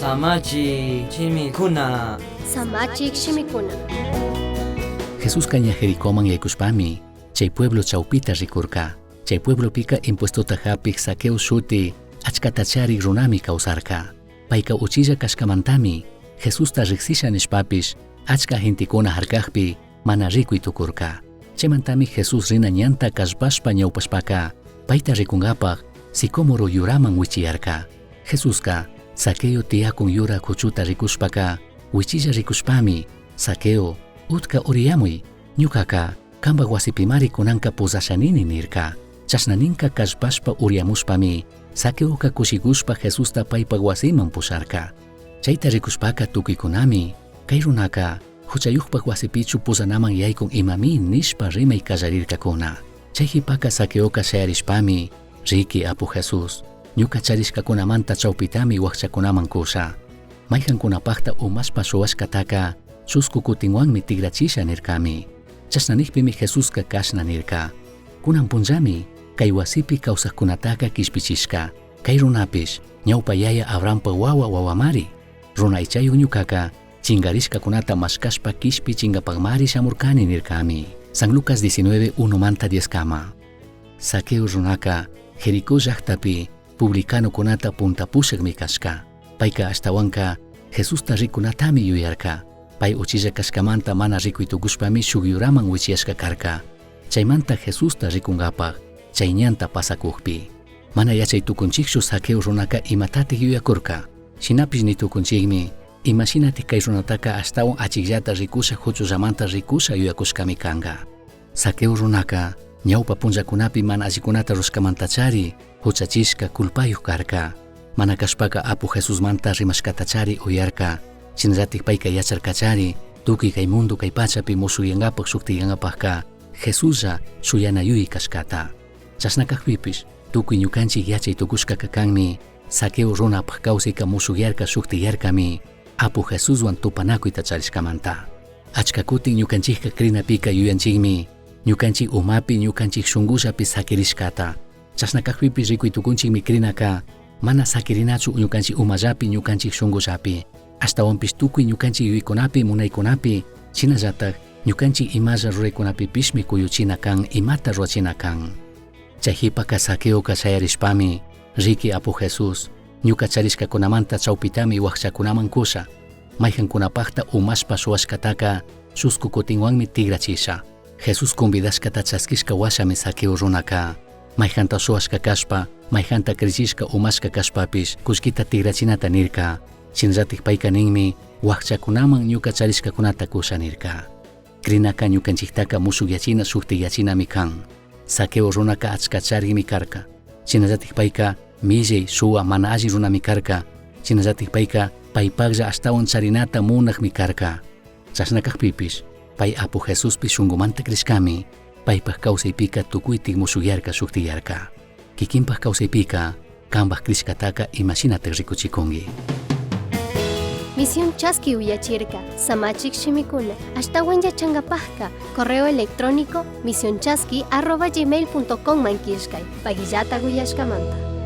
Samachik shimikuna. Samachik shimikuna. Jesusca ña Jericoman yaycushpami, chai pueblo chaupita ricurca. Chai pueblopica impuestota japij Zaqueo shuti achcata charij runami causarca. Paica uchilla cashcamantami Jesusta rijsisha nishpapish achca gentecuna jarcajpi mana ricui tucurca. Chaimantami Jesús rina ñanta callpashpa ñaupashpaca paita ricungapaj sicómoro yuraman huichiyarca. Jesusca Zaqueo tiyacun yura cuchuta ricushpaca huichilla ricushpami, Zaqueo, utca uriyamui, ñucaca cambaj huasipimari cunanca pozasha nini nirca. Chashna ninca callpashpa uriyamushpami Zaqueoca cushicushpa Jesusta paipaj huasiman pusharca. Chaita ricushpaca tucuicunami, Cai runaca juchayujpaj huasipichu pozanaman yaicun imami nishpa rimai callarircacuna. Chai jipaca Zaqueoca shayarishpami, Riqui, Apu Jesús, ñuca charishcacunamanta chaupitami huajchacunaman cusha. Maijancunapajta umashpa shuhuashcataca chuscu cutinhuanmi tigrachisha nircami. Chashna nijpimi Jesusca cashna nirca, Cunan punllami cai huasipi causajcunataca quishpichishca. Cai runapish ñaupa yaya Abrahampaj huahua huahuamari. Runa Aichayuj ñucaca chingarishcacunata mashcashpa quishpichingapajmari shamurcani nircami. San Lucas 19, 1 manta 10 cama. Zaqueo runaca Jericó llajtapi publicanocunata punta pushajmi cashca. Paica ashtahuanca Jesusta ricunatami yuyarca. Pai uchilla cashcamanta mana ricui tucushpami shuj yuraman huichiyashca carca. Chaimanta Jesusta ricungapaj chai ñanta pasacujpi. Mana yachai tucunchijchu Zaqueo runaca imatataj yuyacurca. Shinapish ni tucunchijmi, ima shinataj cai runataca ashtahuan achijllata ricusha juchullamanta ricusha yuyacushcami canga. Zaqueo runaca ñaupa punllacunapi mana allicunata rurashcamantachari juchachishca culpayuj carca. Mana cashpaca Apu Jesusmanta rimashcatachari uyarca. Shinallataj paica yacharcachari tucui cai mundo cai pachapi mushujyangapaj shujtiyangapajca Jesuslla shuyana yuyai cashcata. Chashna cajpipish tucui ñucanchij yachai tucushcaca canmi, Zaqueo runapaj causaica mushujyarca shujtiyarcami Apu Jesushuan tupanacuita charishcamanta. Achca cutin ñucanchijca crinapica yuyanchijmi, ñucanchij umapi, ñucanchij shungullapi saquirishcata. Chashna cajpipish ricui tucunchijmi crinaca, mana saquirinachu ñucanchij umallapi, ñucanchij shungullapi. Ashtahuanpish tucui ñucanchij yuyaicunapi, munaicunapi, shinallataj ñucanchij imalla ruraicunapipishmi cuyuchina can, imata rurachina can. Chai jipaca Zaqueoca shayarishpami, Riqui Apu Jesús, ñuca charishcacunamanta chaupitami huajchacunaman cusha. Maijancunapajta umashpa shuhuashcataca chuscu cutinhuanmi tigrachisha. Jesús convidashcata chasquishca huashami Zaqueo runaca, maijanta shuhuashca cashpa, maijanta crichishca umashca cashpapish cullquita tigrachinata nirca. Shinallataj paica ninmi, Huajchacunaman ñuca charishcacunata cusha nirca. Crinaca ñucanchijtaca mushugyachina shujtiyachinami can. Zaqueo runaca achca charimi carca. Shinallataj paica millai, shuhua, mana alli runami carca. Shinallataj paica paipajlla ashtahuan charinata munajmi carca. Chashna cajpipish, pai Apu Jesuspi shungumanta crishcami, paipaj causaipica tucuitic mushugyarca shujtiyarca. Quiquinpaj causaipica, cambaj crishcataca ima shinataj ricuchicungui? Misión Chasqui uyachirca, samachik shimikuna, ashtahuan yachangapajca, correo electrónico misionchasqui@gmail.com man killkay, paguillata uyashcamanta.